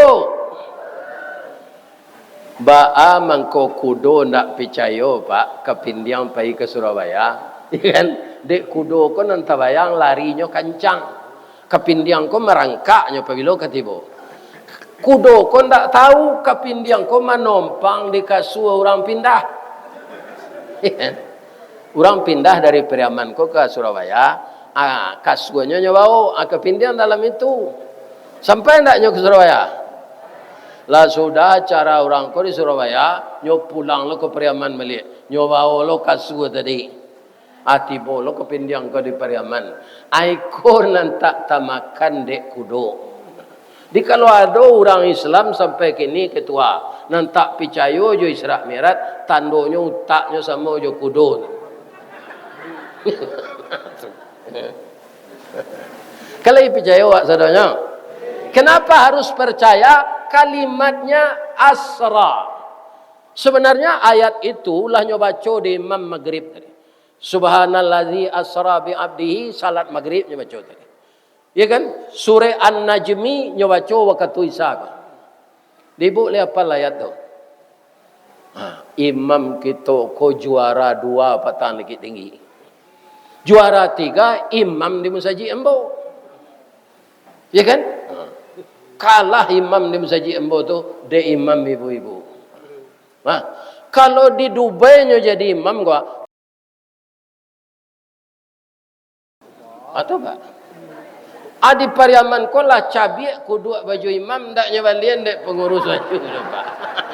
baa mangko kudo ndak picayo, Pak, kapindiang pai ka Surabaya? Ya kan? Dek kudo ko nan tabayang larinyo kancang. Kapindiang ko marangkaknyo pabilo ka tibo. Kudo ko ndak tahu kapindiang ko manompang di kasua urang pindah. Ya kan? Urang pindah dari Pariaman ko ka Surabaya, ah, kasuanyo nyo bawo, ah, kapindiang dalam itu. Sampai ndak nyo ka Surabaya? Lah sudah acara urang ko di Surabaya, nyo pulang lo ka Pariaman baliak. Nyo bawo lo kasua tadi. Ah, tibo lo kapindiang ko di Pariaman. Ai ko nan tak tamakan dek kudo. Di kalau ado urang Islam sampai kini, Ketua, nan tak picayo jo Isra Mi'raj, tandonyo utaknyo samo jo kudo. Kan lai picayo awak sadonyo? Kenapa harus percaya? Kalimatnya asra. Sebenarnya ayat itu lah nyo baco di imam magrib tadi. Subhanallazi asra bi abdihi, salat magrib nyo baco tadi. Ya kan? Surah An-Najmi nyo baco wakatu Isya ko. Dek ibu lai apal ayat tu? Ha, imam kito ko juara dua patang Bukittinggi. Juara tiga imam di masajik ambo. Ya kan? Ha. Kalah imam di masajik ambo tu dek imam ibu-ibu. Nah, kalau di Dubai nyo jadi imam ko, atau enggak? Ah, di Pariaman ko lah cabiak kuduak baju imam, ndak nyo balian dek pangurus baju tu, Pak.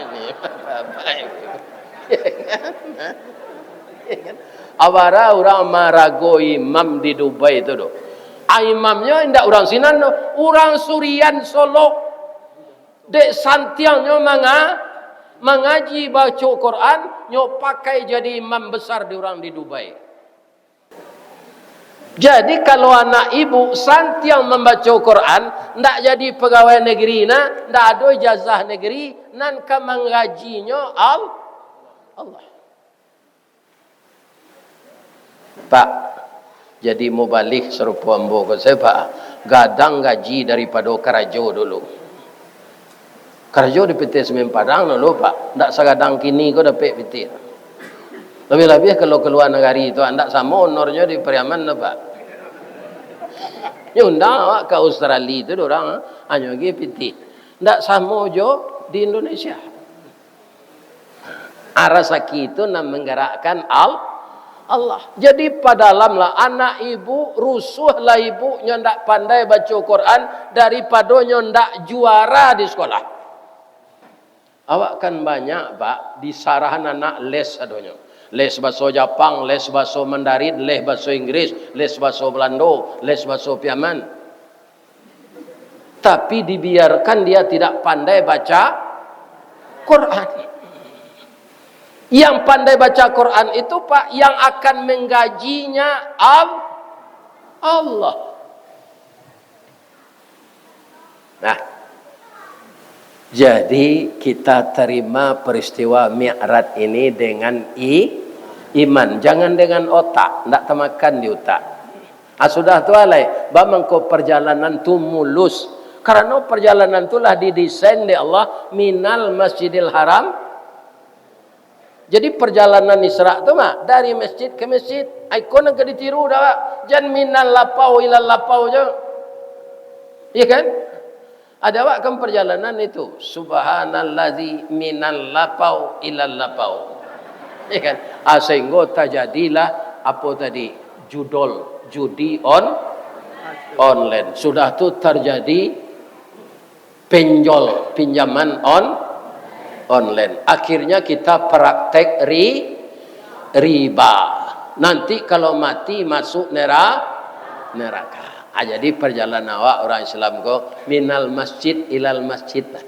Ini, Bapak Ibu. Ya kan? Ya kan? Abara urang marago imam di Dubai tu doh. Ah, imamnyo indak urang sinan doh, urang Surian Solok. Dek santiangnyo manga-, mangaji baco Quran, nyo pakai jadi imam besar di urang di Dubai. Jadi, kalau anak ibu santiang mambaco Quran, ndak jadi pegawai negeri, nah, ndak ado ijazah negeri, nan ka manggajinyo Al-, Allah. Pak, jadi mubalih sarupo ambo ko sajo, Pak, gadang gaji daripado karajo dulu. Karajo di P T Semen Padang dulu, Pak, ndak sagadang kini ko dapek pitih. Labiah-labiah kalau kalua nagari tu, ndak samo honornyo di Pariaman tu, Pak. Nyo undang awak ka Australia tu dorang, hanyo agi pitih. Ndak samo jo di Indonesia. Arasaki itu nan manggarakkan Al-, Allah. Jadi, padalamlah anak ibu, rusuahlah ibu, nyo ndak pandai baco Quran, daripado nyo ndak juara di sekolah. Awak kan banyak, Pak, disarahan anak les sadonyo. Les baso Japang, les baso Mandarin, les baso Inggris, les baso Balando, les baso Piaman. Tapi dibiarkan dia tidak pandai baca Quran. Yang pandai baca Quran itu, Pak, yang akan menggajinya Al-, Allah. Nah, jadi kita terima peristiwa Mi'raj ini dengan i-, iman, jangan dengan otak, ndak tamakan di utak. Ah, sudah tu alai, baa mangko perjalanan tu mulus. Karano perjalanan tu lah didesain dek Allah, minal Masjidil Haram. Jadi, perjalanan Isra tu mah dari masjid ke masjid. Ai, ko nan ka ditiru dah, Pak. Jan minal lapau ilal lapau jo. Iya kan? Ada awak kan perjalanan itu, subhanallazi minal lapau ilal lapau. Ya kan? Ah, sehingga terjadilah apa tadi? Judul judi on-, online. Sudah tu terjadi pinjol, pinjaman on-, online. Akhirnya kita praktek ri-, riba. Nanti kalau mati masuk nera-, neraka. Ah, jadi perjalanan awak orang Islam ko minal masjid ilal masjid lah.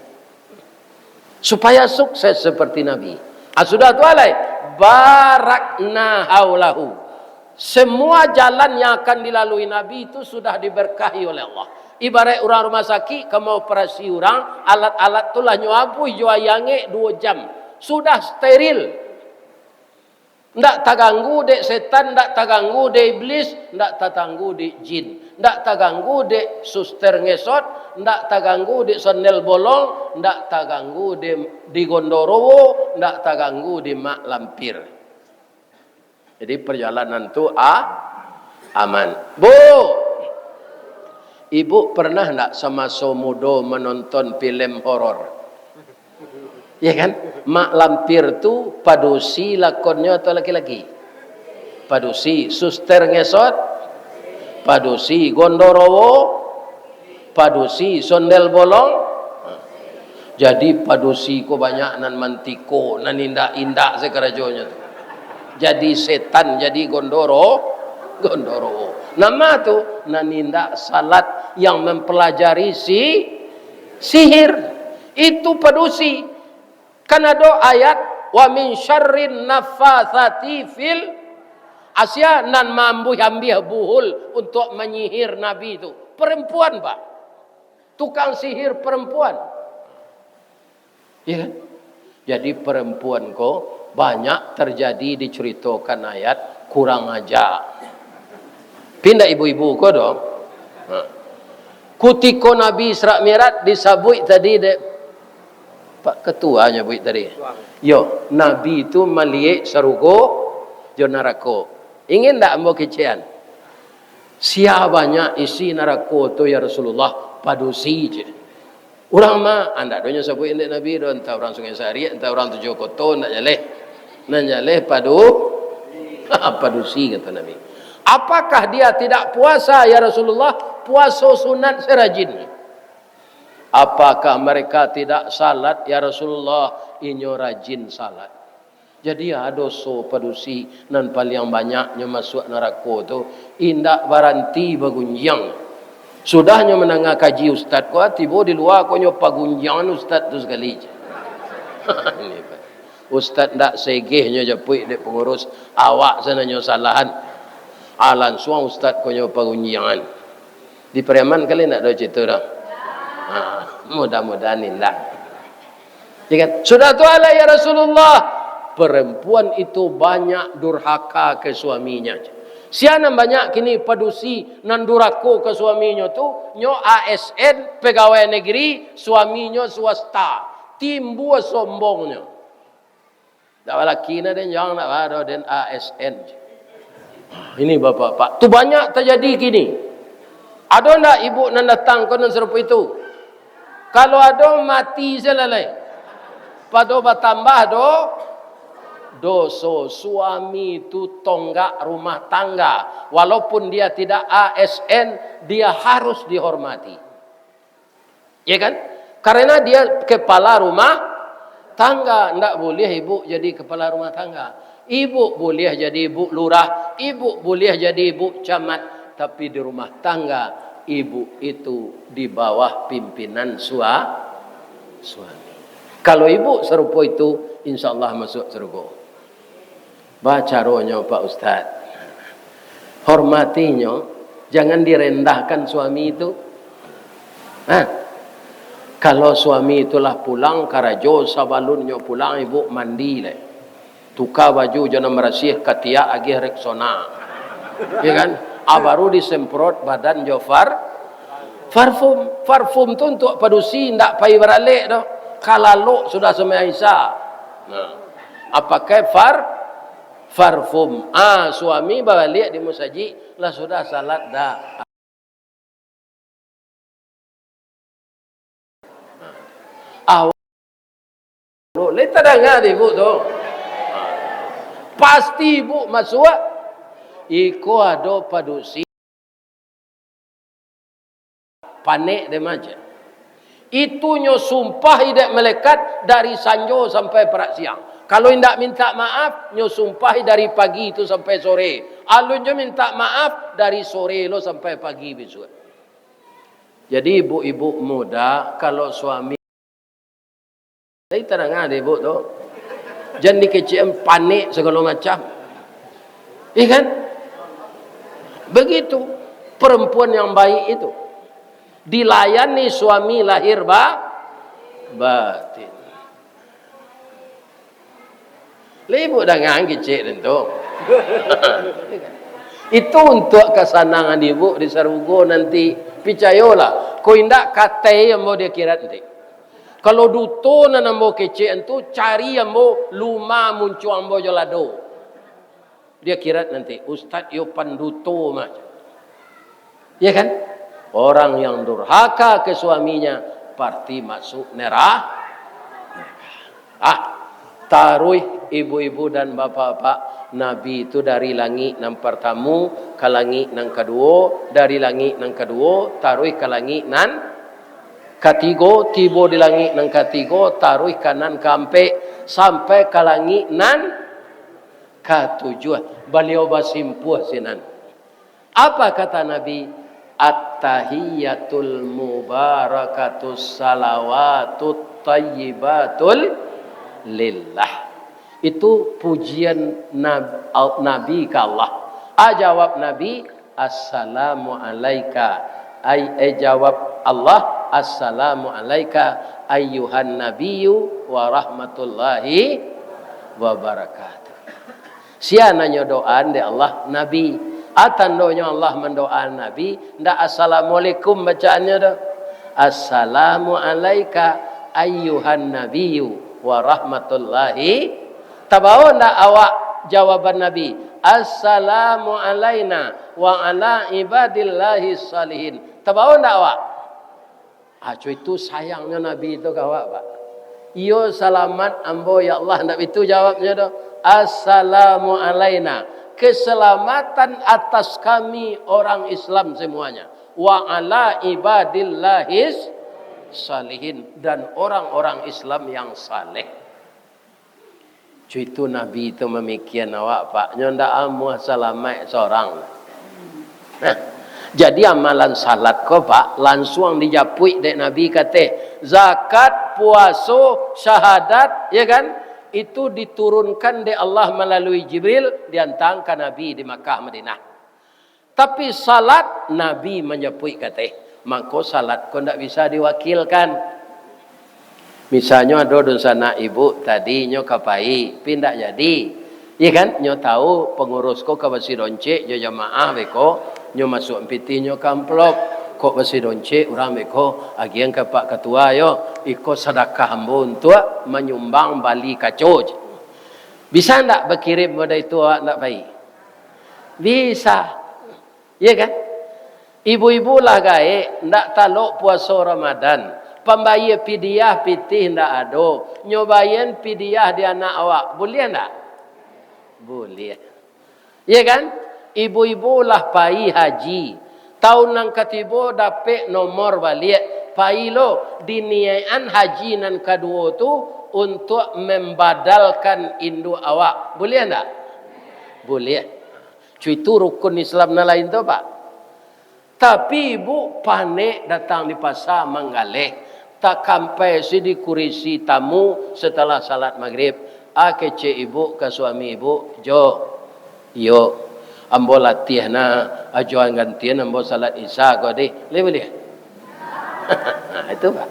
Supaya sukses seperti Nabi. Ah, sudah tu alai, barakna haulahu. Semua jalan yang akan dilalui Nabi itu sudah diberkahi oleh Allah. Ibarat urang rumah sakik, ka maoperasi urang, alat-alat tu lah nyo abuih jo aia angek duo jam. Sudah steril. Ndak taganggu dek setan, ndak taganggu dek iblis, ndak taganggu dek jin, ndak taganggu dek suster ngesot, ndak taganggu dek sondel bolong, ndak taganggu dek di gondorowo, ndak taganggu dek mak lampir. Jadi, perjalanan tu a-, aman. Bu, ibu pernah ndak samaso mudo menonton film horor? Ya kan? Mak lampir tu padusi lakonnyo atau laki-laki? Padusi. Suster ngesot? Padusi. Gondorowo? Padusi. Sondel bolong? Jadi padusi ko banyak nan mantiko, nan indak-indak se karajonyo tu. Jadi setan, jadi gondoro-, gondorowo. Nama tu? Nan indak salat, yang mempelajari si-, sihir. Itu padusi. Kan ado ayat, "Wa min syarrin naffatsati fil asya," nan maambuih-ambiah buhul untuk manyihir Nabi tu. Perempuan, Pak. Tukang sihir perempuan. Ya kan? Jadi, perempuan ko banyak terjadi diceritakan ayat kurang aja. Pindah ibu-ibu ko doh. Ha. Kutiko Nabi Isra Mi'raj disabuik tadi dek Pak Ketua nyabuik tadi. Yo, Nabi tu maliek sarugo jo narako. Ingin ndak ambo kecekan? Sia banyak isi narako tu, ya Rasulullah? Padusi je. Urang ma, andak do nyo sabuik dek Nabi do, antah urang Sungai Sariak, antah urang Tujuah Koto, ndak jaleh. Nan jaleh padu-, padusi, kata Nabi. Apakah dia tidak puasa, ya Rasulullah? Puaso sunat se rajin. Apakah mereka tidak salat, ya Rasulullah? Inyo rajin salat. Jadi, ado doso padusi nan paliang banyak nyo masuak narako tu, indak baranti bagunjiang. Sudah nyo mandanga kaji ustad ko, tibo di lua ko nyo pagunjiangan ustad tu sakali. Ini, Pak. Ustad ndak segeh nyo japuik dek pangurus, awak sana nyo salahan. Ah, lansuang ustad ko nyo pagunjiangan. Di Pariaman kali ndak ado cito doh. Ha, mudah-mudahan indak. Ya kan? Sudah tu, alah, ya Rasulullah, perempuan itu banyak durhaka ke suaminya. Sia nan banyak kini padusi nan durako ke suaminyo tu, nyo A S N, pegawai negeri, suaminyo swasta. Timbua sombongnyo. Dak balaki na den, jan nak ba-, ado den A S N. Ini bapak-bapak, tu banyak tajadi kini. Ado ndak ibu nan datang ko nan sarupo itu? Kalau ado, mati se lah lai. Pado batambah do-, doso. Suami tu tonggak rumah tangga. Walaupun dia tidak A S N, dia harus dihormati. Ya kan? Karena dia kepala rumah tangga, ndak buliah ibu jadi kepala rumah tangga. Ibu buliah jadi ibu lurah, ibu buliah jadi ibu camat, tapi di rumah tangga, ibu itu di bawah pimpinan sua-, suami. Kalau ibu sarupo itu, insya Allah masuk surga. Bacaronyo, Pak Ustaz. Hormatinyo, jangan direndahkan suami itu. Nah, kalau suami itu lah pulang karajo, sabalunnyo pulang, ibu mandi lai. Tuka baju jo nan barasiah, katiak agiah Rexona. Ya kan? Ah, baru disemprot badan jo far-, parfum. Parfum tu untuak padusi, indak pai baralek doh. Kalalok sudah sumbayang Isya. Nah, ah, pakai far-, parfum. Ah, suami babaliak di musajik, lah sudah salat dah. Awak lai tadanga di ibu tu. Pasti ibu masuak. Iko ado padusi. Panek dek maja. Itu nyo sumpahi dek malaikat dari sanjo sampai parak siang. Kalau indak minta maaf, nyo sumpahi dari pagi tu sampai sore. Alun nyo minta maaf dari sore lo sampai pagi bisuak. Jadi, ibu-ibu muda, kalau suami Lai tadanga dek ibu tu. Jan dikecekan, panek sagalo macam. Iya kan? Begitu perempuan yang baik itu. Dilayani suami lahir ba-, batin. Lai ibu danga kecek den tu. Itu untuak kasanangan ibu di sarugo nanti. Picayolah, ko indak katai ambo di akhirat nanti. Kalau duto nan ambo kecekan tu, cari ambo luma muncuang ambo jo lado. Di akhirat nanti, ustad iyo panduto mah. Ya kan? Orang yang durhaka ke suaminya, pasti masuk neraka. Ah, taruih ibu-ibu dan bapak-bapak, Nabi tu dari langik nan partamo ka langik nan kaduo, dari langik nan kaduo taruih ka langik nan katigo, tibo di langik nan katigo, taruih ka nan kaampek, sampai ka langik nan katujuah. Baliau basimpuah sinan. Apa kata Nabi? "At-tahiyyatul mubarakatus salawatut thayyibatul lillah." Itu pujian Nab-, Al-, Nabi ka Allah. A jawab Nabi, "Assalamu alaika." Ai, eh, jawab Allah, "Assalamu alaika ayyuhan nabiyyu wa rahmatullahi wa barakatuh." Sia nan nyo doaan dek Allah? Nabi. A tandonyo Allah mandoaan Nabi, ndak "Assalamualaikum" bacaannyo doh. "Assalamu alaika ayyuhan nabiyyu wa rahmatullahi." Tabao ndak awak jawaban Nabi? "Assalamu alaina wa ala ibadillahis salihin." Tabao ndak awak? Ah, co itu sayangnyo Nabi tu ka awak, Pak. "Iyo, salamat ambo, ya Allah," ndak bitu jawabnyo doh. "Assalamu alaina," keselamatan atas kami orang Islam semuanya, "wa ala ibadillahis salihin," dan orang-orang Islam yang saleh. Cuitu Nabi tu mamikian awak, Pak. Nyo ndak amuah salamaik sorang. Nah, jadi amalan salat ko, Pak, lansuang dijapuik dek Nabi kateh. Zakat, puaso, syahadat, ya kan? Itu diturunkan dek Allah malalui Jibril, diantaan ka Nabi di Makkah, Madinah. Tapi salat, Nabi manjapuik kateh, mako salat ko ndak bisa diwakilkan. Misalnyo ado dunsanak ibu tadi nyo ka pai, pi ndak jadi. Iya kan? Nyo tahu pangurus ko ka basi doncek jo jamaah beko, nyo masuak pitih nyo ka amplop. Kok basi doncek urang beko, agian ka Pak Katua yo, iko sadakah ambo untuak manyumbang bali kaco. Bisa ndak bakirim model itu awak ndak pai? Bisa. Iya kan? Ibu-ibu lah gaek, ndak talok puaso Ramadan. Pambayia pidiah pitih ndak ado. Nyo bayia pidiah di anak awak. Buliah ndak? Buliah. Iya kan? Ibu-ibu lah pai haji. Tahun nan katibo dapek nomor baliak. Pai lo, diniaikan haji nan kaduo tu untuak mambadalkan induak awak. Buliah ndak? Buliah. Cuitu rukun Islam nan lain tu, Pak. Tapi ibu panek datang di pasa manggaleh, takampai si di kurisi tamu setelah salat magrib. A, kecek ibu ka suami ibu, "Jo, iyo, ambo latiah na, ajoan gantian ambo salat Isya ko deh." Lai buliah? Nah, itu, Pak.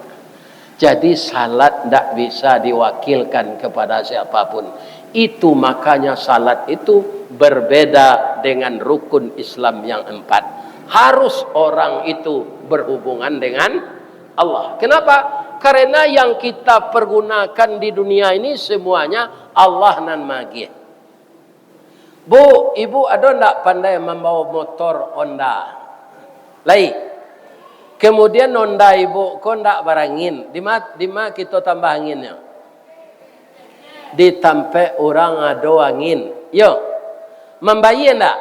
Jadi, salat ndak bisa diwakilkan kepada siapapun. Itu makanya salat itu berbeda dengan rukun Islam yang empat. Harus orang itu berhubungan dengan Allah. Kenapa? Karena yang kita pergunakan di dunia ini semuanya Allah nan magiah. "Bu, ibu ado ndak pandai mambawa motor Honda?" Lai. Kemudian Honda ibu ko ndak barangin. Di ma, di ma kito tambah anginnyo? Di tampek urang ado angin. Yo. Mambayia ndak?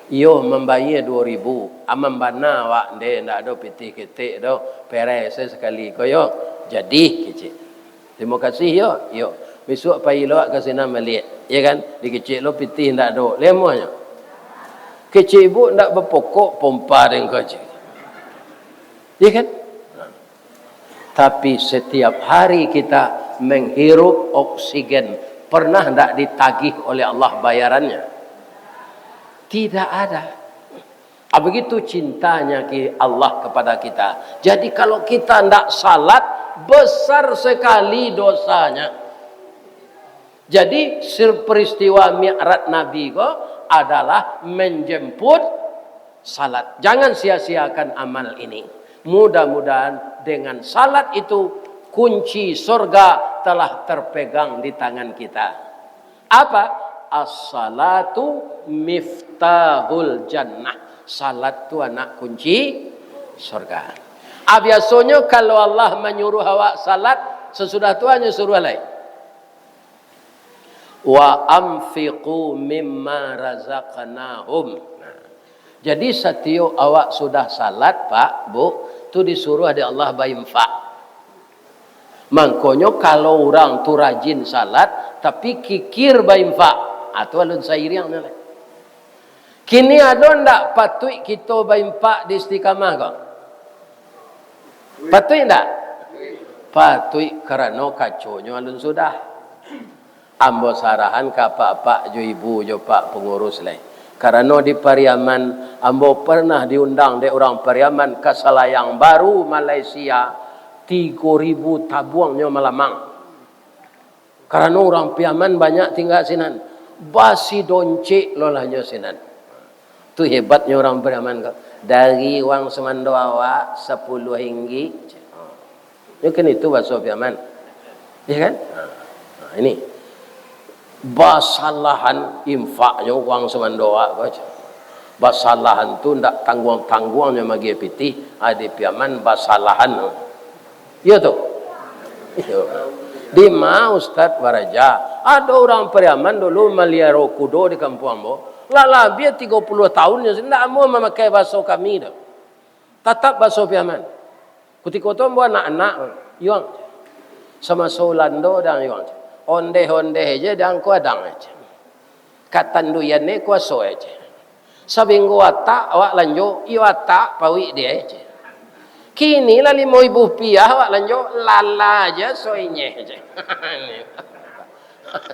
Iyo, mambayia duo ribu. Aman bana awak, ndeh, ndak ado pitih ketek doh. Perai se sakali ko yo. Jadi, kecek. Tarimo kasih, yo. Yo. Bisuak pai lo ka sinan baliak. Iya kan? Dikecek lo pitih ndak ado. Lai amuahnyo. Kecek ibu ndak bapokok pompa dek ko, cek. Iya kan? Tapi setiap hari kita menghirup oksigen, pernah ndak ditagih oleh Allah bayarannya? Tidak ada. Ah, begitu cintanya ki-, Allah kepada kita. Jadi, kalau kita ndak salat, besar sekali dosanya. Jadi, sir-, peristiwa Mi'raj Nabi ko adalah menjemput salat. Jangan sia-siakan amal ini. Mudah-mudahan dengan salat itu, kunci surga telah terpegang di tangan kita. Apa? "As-salatu miftahul jannah." Salat tu anak kunci surga. Ah, biasonyo kalau Allah manyuruh awak salat, sasudah tu hanyo suruah lai, "Wa anfiqu mimma razaqnahum." Nah, jadi satiok awak sudah salat, Pak, Bu, tu disuruah dek Allah bainfak. Mangkonyo, kalau urang tu rajin salat, tapi kikir bainfak, ah, tu alun sairiang nyo lai. Kini ado ndak patuik kito bainfak di Istiqamah ko? Patuik ndak? Patuik, karano kaconyo alun sudah. Ambo sarahan ka apak-apak jo ibu jo pak pangurus lai. Karano di Pariaman, ambo pernah diundang dek urang Pariaman ka Salayang Baru, Malaysia, tigo ribu tabuangnyo malamang. Karano urang Piaman banyak tingga sinan. Basidoncek lo lah nyo sinan. Tu hebatnyo urang Piaman ko. Dari uang sumando awak sapuluah ringgit. Nyo kan itu baso Piaman. Iya kan? Nah, ini. Basalahan infaknyo uang sumando awak ko. Basalahan tu ndak tangguang-tangguangnyo magiah pitih, adi Piaman basalahan. Iyo tu. Iyo. Di ma Ustaz baraja? Ado urang Pariaman dulu maliaro kudo di kampuang ambo. Lah labiah tigo puluah tahun nyo, indak amuah mamakai baso kami tu. Tatap baso Piaman. Kutiko tu ambo anak-anak, yuang. Samaso Ulando dang yuang. Ondeh-ondeh je dang ko adang aja. Katanduian ne kuaso aja. Sabinggu atak awak lanjo, iyo atak pauik dia aja. Kini lah limo ribu rupiah awak lanjo, lala aja soinyeh aja.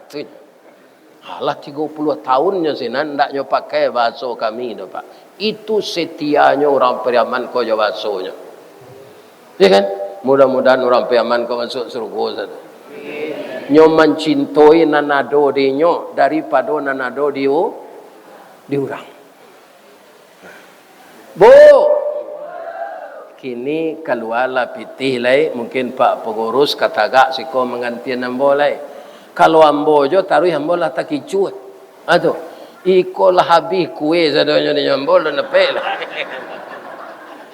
Tu. Alah, tigo puluah tahun nyo sinan ndak nyo pakai baso kami tu, Pak. Itu setianyo urang Pariaman ko jo basonyo. Ya kan? Mudah-mudahan urang Pariaman ko masuk surga sado. Nyo mancintoi nan ado di inyo daripado nan ado di u-, di urang. Bu, kini kalualah pitih lai, mungkin Pak Pangurus ka tagak siko manggantian ambo lai. Kalau ambo jo taruih ambo lah takicuah. Ha tu. Iko lah habih kue sadonyo di ambo lah nepek lah.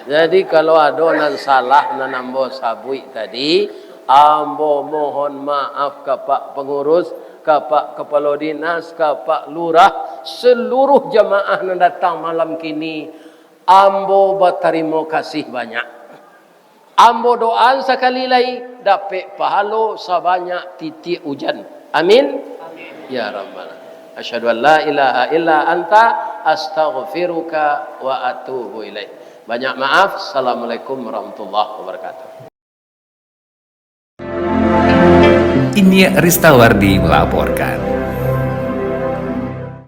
Jadi kalau ado nan salah nan ambo sabuik tadi, ambo mohon maaf ka Pak Pangurus, ka Pak Kapalo Dinas, ka Pak Lurah, saluruh jamaah nan datang malam kini, ambo batarimo kasih banyak. Ambo doaan sakali lai, dapek pahalo sabanyak titiak ujan. Amin. Ya Rabbal Alamin. Asyhadu an la ilaha illa anta, astaghfiruka wa atubu ilaik. Banyak maaf. Assalamualaikum warahmatullahi wabarakatuh. Iniak Ristawardi melaporkan.